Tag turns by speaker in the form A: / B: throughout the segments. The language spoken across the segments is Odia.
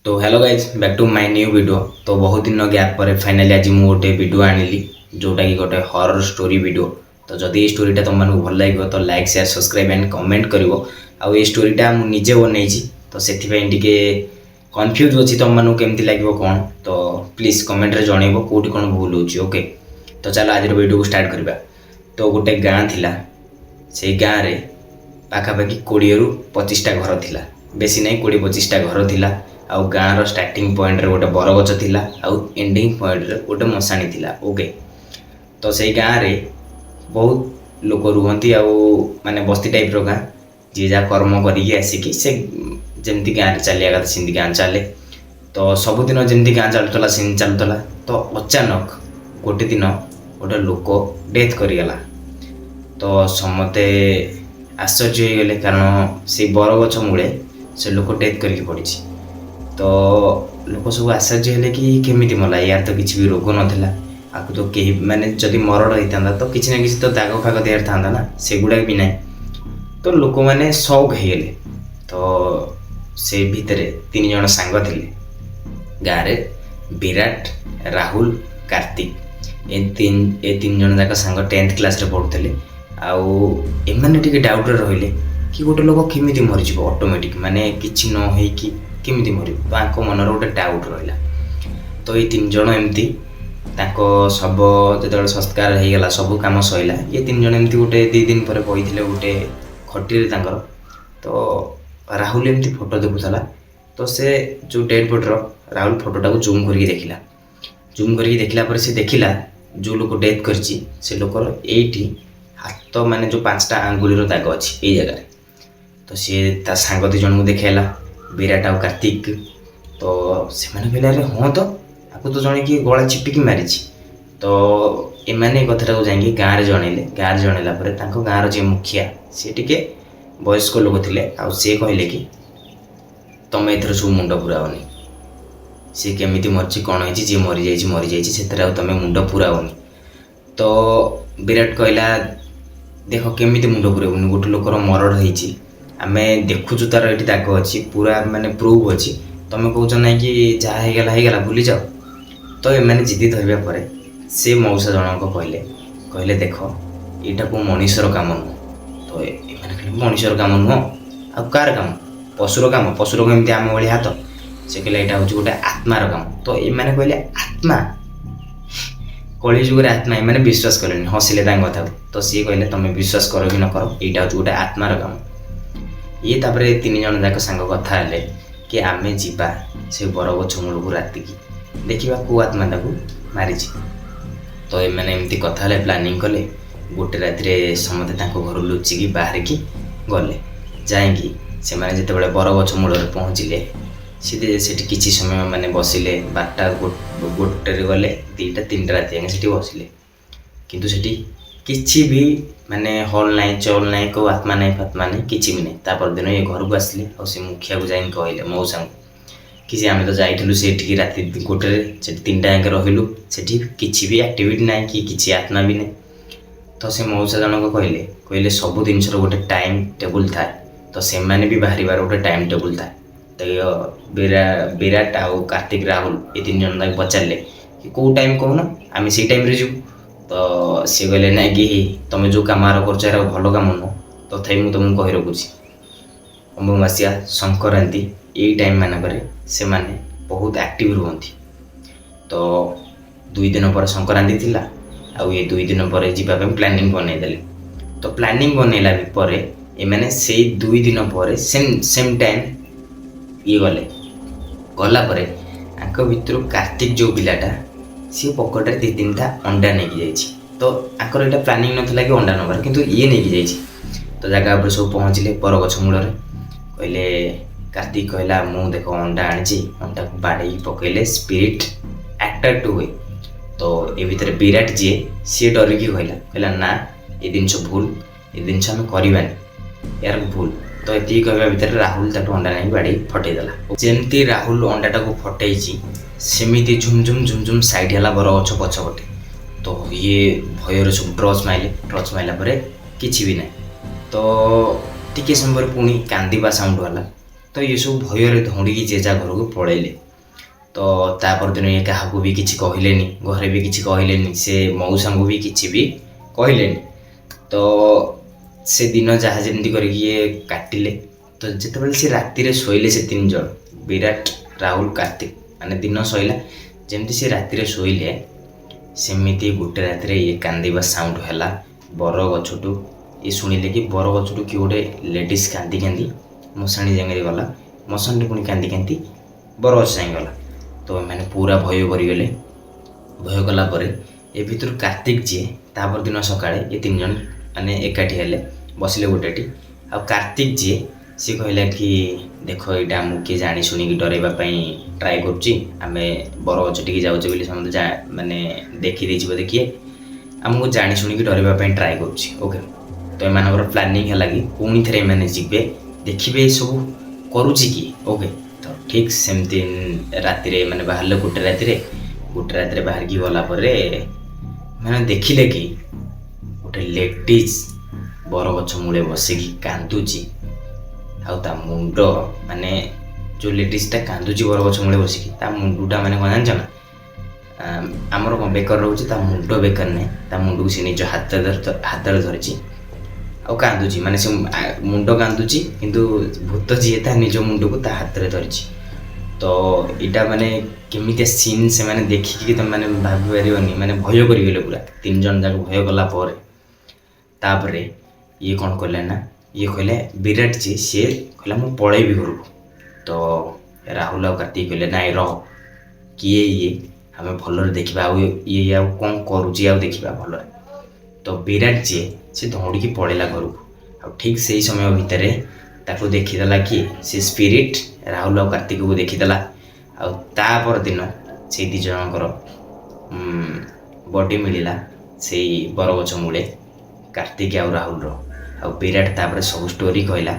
A: ତ hello guys, back to my new video। ତ ବହୁତ ଦିନ ଗ୍ୟାପ୍ ପରେ ଫାଇନାଲି ଆଜି ମୁଁ ଗୋଟେ ଭିଡ଼ିଓ ଆଣିଲି, ଯେଉଁଟାକି ଗୋଟେ ହରର ଷ୍ଟୋରି ଭିଡ଼ିଓ। ତ ଯଦି ଏଇ ଷ୍ଟୋରିଟା ତୁମମାନଙ୍କୁ ଭଲ ଲାଗିବ, ତ like, share, subscribe and comment କରିବ। ଆଉ ଏଇ ଷ୍ଟୋରିଟା ମୁଁ ନିଜେ ବନେଇଛି, ତ ସେଥିପାଇଁ ଟିକେ କନଫ୍ୟୁଜ୍ ଅଛି ତୁମମାନଙ୍କୁ କେମିତି ଲାଗିବ କ'ଣ। ତ ପ୍ଲିଜ୍ କମେଣ୍ଟରେ ଜଣେଇବ କେଉଁଠି କ'ଣ ଭୁଲ ହେଉଛି। ଓକେ, ତ ଚାଲ ଆଜିର ଭିଡ଼ିଓକୁ ଷ୍ଟାର୍ଟ କରିବା। ତ ଗୋଟେ ଗାଁ ଥିଲା। ସେଇ ଗାଁରେ ପାଖାପାଖି 20ରୁ 25ଟା ଘର ଥିଲା, ବେଶୀ ନାହିଁ, 20-25ଟା ଘର ଥିଲା। ଆଉ ଗାଁର ଷ୍ଟାର୍ଟିଂ ପଏଣ୍ଟରେ ଗୋଟେ ବରଗଛ ଥିଲା ଆଉ ଏଣ୍ଡିଂ ପଏଣ୍ଟରେ ଗୋଟେ ମଶାଣି ଥିଲା। ଓକେ, ତ ସେଇ ଗାଁରେ ବହୁତ ଲୋକ ରୁହନ୍ତି ଆଉ ମାନେ ବସ୍ତି ଟାଇପ୍ର ଗାଁ। ଯିଏ ଯାହା କର୍ମ କରିକି ଆସିକି ସେ ଯେମିତି ଗାଁରେ ଚାଲିବା କଥା, ସେମିତି ଗାଁ ଚାଲେ। ତ ସବୁଦିନ ଯେମିତି ଗାଁ ଚାଲୁଥିଲା, ସେମିତି ଚାଲୁଥିଲା। ତ ଅଚାନକ ଗୋଟେ ଦିନ ଗୋଟେ ଲୋକ ଡେଥ୍ କରିଗଲା। ତ ସମସ୍ତେ ଆଶ୍ଚର୍ଯ୍ୟ ହେଇଗଲେ, କାରଣ ସେଇ ବରଗଛ ମୂଳେ ସେ ଲୋକ ଡେଥ୍ କରିକି ପଡ଼ିଛି। ତ ଲୋକ ସବୁ ଆଶ୍ଚର୍ଯ୍ୟ ହେଲେ କି କେମିତି ମଲା? ୟାର ତ କିଛି ବି ରୋଗ ନଥିଲା। ଆକୁ ତ କେହି ମାନେ ଯଦି ମରଡ଼ ହେଇଥାନ୍ତା, ତ କିଛି ନା କିଛି ତ ଦାଗ ଫାଗ ଦେହରେ ଥାନ୍ତା ନା, ସେଗୁଡ଼ାକ ବି ନାହିଁ। ତ ଲୋକମାନେ ସକ୍ ହେଇଗଲେ। ତ ସେଇ ଭିତରେ ତିନି ଜଣ ସାଙ୍ଗ ଥିଲେ ଗାଁରେ, ବିରାଟ, ରାହୁଲ, କାର୍ତ୍ତିକ। ଏ ତିନି ଜଣ ଯାକ ସାଙ୍ଗ 10th କ୍ଲାସ୍ରେ ପଢ଼ୁଥିଲେ। ଆଉ ଏମାନେ ଟିକେ ଡାଉଟ୍ରେ ରହିଲେ କି ଗୋଟେ ଲୋକ କେମିତି ମରିଯିବ ଅଟୋମେଟିକ୍, ମାନେ କିଛି ନ ହେଇକି କେମିତି ମରିବ? ତ ୟାଙ୍କ ମନରେ ଗୋଟେ ଡାଉଟ୍ ରହିଲା। ତ ଏଇ ତିନି ଜଣ ଏମିତି ତାଙ୍କ ଶବ ଯେତେବେଳେ ସଂସ୍କାର ହେଇଗଲା, ସବୁ କାମ ସଇଲା, ଇଏ ତିନି ଜଣ ଏମିତି ଗୋଟେ 2 ଦିନ ପରେ ବସିଥିଲେ ଗୋଟେ ଖଟିରେ ତାଙ୍କର। ତ ରାହୁଲ ଏମିତି ଫଟୋ ଦେଖୁଥିଲା। ତ ସେ ଯେଉଁ ଡେଡ୍ ବଡ଼ିର ରାହୁଲ ଫଟୋଟାକୁ ଜୁମ୍ କରିକି ଦେଖିଲା। ଜୁମ୍ କରିକି ଦେଖିଲା ପରେ ସେ ଦେଖିଲା, ଯେଉଁ ଲୋକ ଡେଥ୍ କରିଛି, ସେ ଲୋକର ଏଇଠି ହାତ, ମାନେ ଯେଉଁ ପାଞ୍ଚଟା ଆଙ୍ଗୁଳିର ଦାଗ ଅଛି ଏଇ ଜାଗାରେ। ତ ସିଏ ତା ସାଙ୍ଗ ଦୁଇ ଜଣଙ୍କୁ ଦେଖେଇଲା, ବିରାଟ ଆଉ କାର୍ତ୍ତିକ। ତ ସେମାନେ କହିଲେ, "ଆରେ ହଁ ତ, ଆକୁ ତ ଜଣେ କିଏ ଗଳା ଚିପିକି ମାରିଛି।" ତ ଏମାନେ ଏ କଥାଟାକୁ ଯାଇକି ଗାଁରେ ଜଣେଇଲେ। ଗାଁରେ ଜଣେଇଲା ପରେ ତାଙ୍କ ଗାଁର ଯିଏ ମୁଖିଆ, ସିଏ ଟିକେ ବୟସ୍କ ଲୋକ ଥିଲେ। ଆଉ ସିଏ କହିଲେ କି ତମେ ଏଥିରେ ସବୁ ମୁଣ୍ଡ ପୁରାଅନି। ସିଏ କେମିତି ମରିଛି, କ'ଣ ହେଇଛି, ଯିଏ ମରିଯାଇଛି ମରିଯାଇଛି, ସେଥିରେ ଆଉ ତମେ ମୁଣ୍ଡ ପୁରାଅନି। ତ ବିରାଟ କହିଲା, "ଦେଖ, କେମିତି ମୁଣ୍ଡ ପୁରାଇବୁନି? ଗୋଟେ ଲୋକର ମରଡ଼ ହେଇଛି, ଆମେ ଦେଖୁଛୁ, ତାର ଏଠି ଦାଗ ଅଛି, ପୁରା ମାନେ ପ୍ରୁଫ୍ ଅଛି। ତମେ କହୁଛ ନାଇଁ କି ଯାହା ହେଇଗଲା ହେଇଗଲା, ଭୁଲିଯାଅ।" ତ ଏମାନେ ଜିଦି ଧରିବା ପରେ ସେ ମଉସା ଜଣକ କହିଲେ, "ଦେଖ, ଏଇଟା କେଉଁ ମଣିଷର କାମ ନୁହଁ।" ତ ଏମାନେ କହିଲେ, "ମଣିଷର କାମ ନୁହଁ ଆଉ କାହାର କାମ? ପଶୁର କାମ? ପଶୁର କେମିତି ଆମ ଭଳି ହାତ?" ସେ କହିଲେ, "ଏଇଟା ହେଉଛି ଗୋଟେ ଆତ୍ମାର କାମ।" ତ ଏମାନେ କହିଲେ, "ଆତ୍ମା? କଳି ଯୁଗରେ ଆତ୍ମା?" ଏମାନେ ବିଶ୍ୱାସ କଲେନି, ହସିଲେ ତାଙ୍କ କଥାକୁ। ତ ସିଏ କହିଲେ, "ତମେ ବିଶ୍ୱାସ କର କି ନ କର, ଏଇଟା ହେଉଛି ଗୋଟେ ଆତ୍ମାର କାମ।" ଇଏ ତାପରେ ତିନି ଜଣ ଯାକ ସାଙ୍ଗ କଥା ହେଲେ କି ଆମେ ଯିବା ସେ ବରଗଛ ମୂଳକୁ ରାତିକି, ଦେଖିବା କେଉଁ ଆତ୍ମା ତାକୁ ମାରିଛି। ତ ଏମାନେ ଏମିତି କଥା ହେଲେ, ପ୍ଲାନିଂ କଲେ। ଗୋଟେ ରାତିରେ ସମସ୍ତେ ତାଙ୍କ ଘରୁ ଲୁଚିକି ବାହାରିକି ଗଲେ। ଯାଇକି ସେମାନେ ଯେତେବେଳେ ବରଗଛ ମୂଳରେ ପହଞ୍ଚିଲେ, ସେ ସେଠି କିଛି ସମୟ ମାନେ ବସିଲେ। 12ଟା 1ଟାରେ ଗଲେ, 2ଟା 3ଟା ରାତି ଯାଏଁ ସେଠି ବସିଲେ। କିନ୍ତୁ ସେଠି କିଛି ବି ମାନେ ହଲ୍ ନାହିଁ, ଚଲ୍ ନାହିଁ, କେଉଁ ଆତ୍ମା ନାହିଁ, ଫାତ୍ମା ନାହିଁ, କିଛି ବି ନାହିଁ। ତା ପରଦିନ ଇଏ ଘରକୁ ଆସିଲେ ଆଉ ସେ ମୁଖିଆକୁ ଯାଇକି କହିଲେ, ମଉସାଙ୍କୁ, କି ସେ ଆମେ ତ ଯାଇଥିଲୁ ସେଠିକି ରାତି 1ଟାରେ, ସେଠି 3ଟା ଯାଏଁ ରହିଲୁ, ସେଠି କିଛି ବି ଆକ୍ଟିଭିଟି ନାହିଁ କି କିଛି ଆତ୍ମା ବି ନାହିଁ। ତ ସେ ମଉସା ଜଣକ କହିଲେ, ସବୁ ଜିନିଷର ଗୋଟେ ଟାଇମ୍ ଟେବୁଲ୍ ଥାଏ, ତ ସେମାନେ ବି ବାହାରିବାର ଗୋଟେ ଟାଇମ୍ ଟେବୁଲ୍ ଥାଏ। ତ ବିରାଟ ଆଉ କାର୍ତ୍ତିକ, ରାହୁଲ, ଏ ତିନି ଜଣ ତାକୁ ପଚାରିଲେ କି କେଉଁ ଟାଇମ୍ କହୁନ, ଆମେ ସେଇ ଟାଇମ୍ରେ ଯିବୁ। ତ ସିଏ କହିଲେ, ନାଇଁ କି ତମେ ଯେଉଁ କାମ ଆର କରୁଛ, ଏରା ଭଲ କାମ ନୁହଁ। ତଥାପି ମୁଁ ତୁମକୁ କହି ରଖୁଛି, ଅମାବାସ୍ୟା, ସଂକ୍ରାନ୍ତି, ଏଇ ଟାଇମ୍ ମାନଙ୍କରେ ସେମାନେ ବହୁତ ଆକ୍ଟିଭ ରୁହନ୍ତି। ତ 2 ଦିନ ପରେ ସଂକ୍ରାନ୍ତି ଥିଲା ଆଉ ଏ 2 ଦିନ ପରେ ଯିବା ପାଇଁ ପ୍ଲାନିଂ ବନେଇଦେଲେ। ତ ପ୍ଲାନିଂ ବନେଇଲା ପରେ ଏମାନେ ସେଇ 2 ଦିନ ପରେ ସେମ୍ ସେମ୍ ଟାଇମ୍ ଇଏ ଗଲେ। ଗଲା ପରେ ୟାଙ୍କ ଭିତରୁ କାର୍ତ୍ତିକ ଯେଉଁ ପିଲାଟା, ସିଏ ପକେଟରେ ଦୁଇ ତିନିଟା ଅଣ୍ଡା ନେଇକି ଯାଇଛି। ତ ୟାଙ୍କର ଏଇଟା ପ୍ଲାନିଂ ନଥିଲା କି ଅଣ୍ଡା ନେବାର, କିନ୍ତୁ ଇଏ ନେଇକି ଯାଇଛି। ତ ଜାଗା ଉପରେ ସବୁ ପହଞ୍ଚିଲେ ବରଗଛ ମୂଳରେ। କହିଲେ, କାର୍ତ୍ତିକ କହିଲା, "ମୁଁ ଦେଖ ଅଣ୍ଡା ଆଣିଛି, ଅଣ୍ଡାକୁ ବାଡ଼େଇକି ପକେଇଲେ ସ୍ପିରିଟ୍ ଆଟ୍ରାକ୍ଟ ହୁଏ।" ତ ଏ ଭିତରେ ବିରାଟ ଯିଏ, ସିଏ ଡରିକି କହିଲା, "ନା, ଏ ଜିନିଷ ଭୁଲ, ଏ ଜିନିଷ ଆମେ କରିବାନି, ଏହାର ଭୁଲ।" ତ ଏତିକି କହିବା ଭିତରେ ରାହୁଲ ତାଠୁ ଅଣ୍ଡା ନେଇକି ବାଡ଼େଇ ଫଟେଇ ଦେଲା। ଯେମିତି ରାହୁଲ ଅଣ୍ଡାଟାକୁ ଫଟେଇଛି, ସେମିତି ଝୁମ୍ ଝୁମ୍ ଝୁମ୍ ଝୁମ୍ ସାଇଡ୍ ହେଲା ବରଗଛ ପଛପଟେ। ତ ଇଏ ଭୟରେ ସବୁ ଟର୍ଚ୍ଚ ମାଇଲେ। ଟର୍ଚ୍ଚ ମାଇଲା ପରେ କିଛି ବି ନାହିଁ। ତ ଟିକେ ସମୟ ପରେ ପୁଣି କାନ୍ଦିବା ସାଉଣ୍ଡ ହେଲା। ତ ଏସବୁ ଭୟରେ ଦୌଡ଼ିକି ଯିଏ ଯାହା ଘରକୁ ପଳେଇଲେ। ତ ତା ପରଦିନ ଇଏ କାହାକୁ ବି କିଛି କହିଲେନି, ଘରେ ବି କିଛି କହିଲେନି, ସେ ମଉସାଙ୍କୁ ବି କିଛି ବି କହିଲେନି। ତ ସେ ଦିନ ଯାହା ଯେମିତି କରିକି ଇଏ କାଟିଲେ। ତ ଯେତେବେଳେ ସେ ରାତିରେ ଶୋଇଲେ, ସେ ତିନି ଜଣ, ବିରାଟ, ରାହୁଲ, କାର୍ତ୍ତିକ, ମାନେ ଦିନ ସଇଲା, ଯେମିତି ସେ ରାତିରେ ଶୋଇଲେ, ସେମିତି ଗୋଟେ ରାତିରେ ଇଏ କାନ୍ଦିବା ସାଉଣ୍ଡ ହେଲା ବରଗଛଠୁ। ଇଏ ଶୁଣିଲେ କି ବରଗଛଠୁ କିଏ ଗୋଟେ ଲେଡ଼ିଜ୍ କାନ୍ଦି କାନ୍ଦି ମଶାଣି ଯାଏଁ ଗଲା, ମଶାଣିରୁ ପୁଣି କାନ୍ଦି କାନ୍ଦି ବରଗଛ ଯାଏଁ ଗଲା। ତ ଏମାନେ ପୁରା ଭୟ କରିଗଲେ। ଭୟ କଲା ପରେ ଏ ଭିତରୁ କାର୍ତ୍ତିକ ଯିଏ, ତା ପରଦିନ ସକାଳେ ଏ ତିନି ଜଣ ମାନେ ଏକାଠି ହେଲେ, ବସିଲେ ଗୋଟେଠି। ଆଉ କାର୍ତ୍ତିକ ଯିଏ, ସିଏ କହିଲା କି ଦେଖ, ଏଇଟା ଆମକୁ କିଏ ଜାଣି ଶୁଣିକି ଡରାଇବା ପାଇଁ ଟ୍ରାଏ କରୁଛି। ଆମେ ବରଗଛ ଟିକେ ଯାଉଛେ ବୋଲି ସମସ୍ତେ ମାନେ ଦେଖିଦେଇଛି ବୋଧେ କିଏ, ଆମକୁ ଜାଣି ଶୁଣିକି ଡରାଇବା ପାଇଁ ଟ୍ରାଏ କରୁଛି। ଓକେ, ତ ଏମାନଙ୍କର ପ୍ଲାନିଂ ହେଲା କି ପୁଣି ଥରେ ଏମାନେ ଯିବେ, ଦେଖିବେ ଏସବୁ କରୁଛି କି। ଓକେ, ତ ଠିକ୍ ସେମିତି ରାତିରେ ଏମାନେ ବାହାରିଲେ ଗୋଟେ ରାତିରେ। ଗୋଟେ ରାତିରେ ବାହାରିକି ଗଲା ପରେ ମାନେ ଦେଖିଲେ କି ଗୋଟେ ଲେଡ଼ିଜ୍ ବରଗଛ ମୂଳେ ବସିକି କାନ୍ଦୁଛି। ଆଉ ତା ମୁଣ୍ଡ, ମାନେ ଯେଉଁ ଲେଡ଼ିଜ୍ଟା କାନ୍ଦୁଛି ବରଗଛ ମୂଳେ ବସିକି, ତା ମୁଣ୍ଡଟା ମାନେ କ'ଣ ଜାଣିଛ ନା, ଆମର କ'ଣ ବେକରେ ରହୁଛି, ତା ମୁଣ୍ଡ ବେକରେ ନାହିଁ। ତା ମୁଣ୍ଡକୁ ସେ ନିଜ ହାତରେ ଧରିଛି ଆଉ କାନ୍ଦୁଛି। ମାନେ ସେ ମୁଣ୍ଡ କାନ୍ଦୁଛି, କିନ୍ତୁ ଭୂତ ଯିଏ ତା ନିଜ ମୁଣ୍ଡକୁ ତା ହାତରେ ଧରିଛି। ତ ଏଇଟା ମାନେ କେମିତିଆ ସିନ୍ ସେମାନେ ଦେଖିକି ତମେ ମାନେ ଭାବି ପାରିବନି। ମାନେ ଭୟ କରିଗଲେ ପୁରା ତିନି ଜଣ ଯାକ। ଭୟ କଲା ପରେ ତାପରେ ଇଏ କ'ଣ କଲେ ନା, ଇଏ କହିଲେ, ବିରାଟ ଯିଏ ସିଏ କହିଲା, ମୁଁ ପଳେଇବି ଘରକୁ। ତ ରାହୁଲ ଆଉ କାର୍ତ୍ତିକ କହିଲେ, ନାଇଁ ରହ, କିଏ ଇଏ, ଆମେ ଭଲରେ ଦେଖିବା, ଆଉ ଇଏ ଆଉ କ'ଣ କରୁଛି ଆଉ ଦେଖିବା ଭଲରେ। ତ ବିରାଟ ଯିଏ, ସେ ଦୌଡ଼ିକି ପଳେଇଲା ଘରକୁ। ଆଉ ଠିକ୍ ସେଇ ସମୟ ଭିତରେ ତାକୁ ଦେଖିଦେଲା କିଏ? ସେ ସ୍ପିରିଟ୍ ରାହୁଲ ଆଉ କାର୍ତ୍ତିକକୁ ଦେଖିଦେଲା। ଆଉ ତା ପରଦିନ ସେଇ ଦୁଇ ଜଣଙ୍କର ବଡି ମିଳିଲା ସେଇ ବରଗଛ ମୂଳେ, କାର୍ତ୍ତିକ ଆଉ ରାହୁଲର। ଆଉ ବିରାଟ ତାପରେ ସବୁ ଷ୍ଟୋରି କହିଲା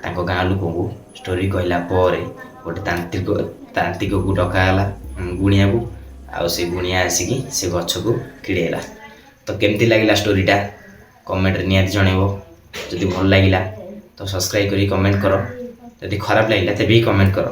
A: ତାଙ୍କ ଗାଁ ଲୋକଙ୍କୁ। ଷ୍ଟୋରି କହିଲା ପରେ ଗୋଟେ ତାନ୍ତ୍ରିକକୁ ଡକାଗଲା, ଗୁଣିଆକୁ। ଆଉ ସେ ଗୁଣିଆ ଆସିକି ସେ ଗଛକୁ କିଡ଼େଇଲା। ତ କେମିତି ଲାଗିଲା ଷ୍ଟୋରିଟା କମେଣ୍ଟରେ ନିହାତି ଜଣେଇବ। ଯଦି ଭଲ ଲାଗିଲା ତ ସବସ୍କ୍ରାଇବ୍ କରି କମେଣ୍ଟ କର, ଯଦି ଖରାପ ଲାଗିଲା ତେବେ ବି କମେଣ୍ଟ କର।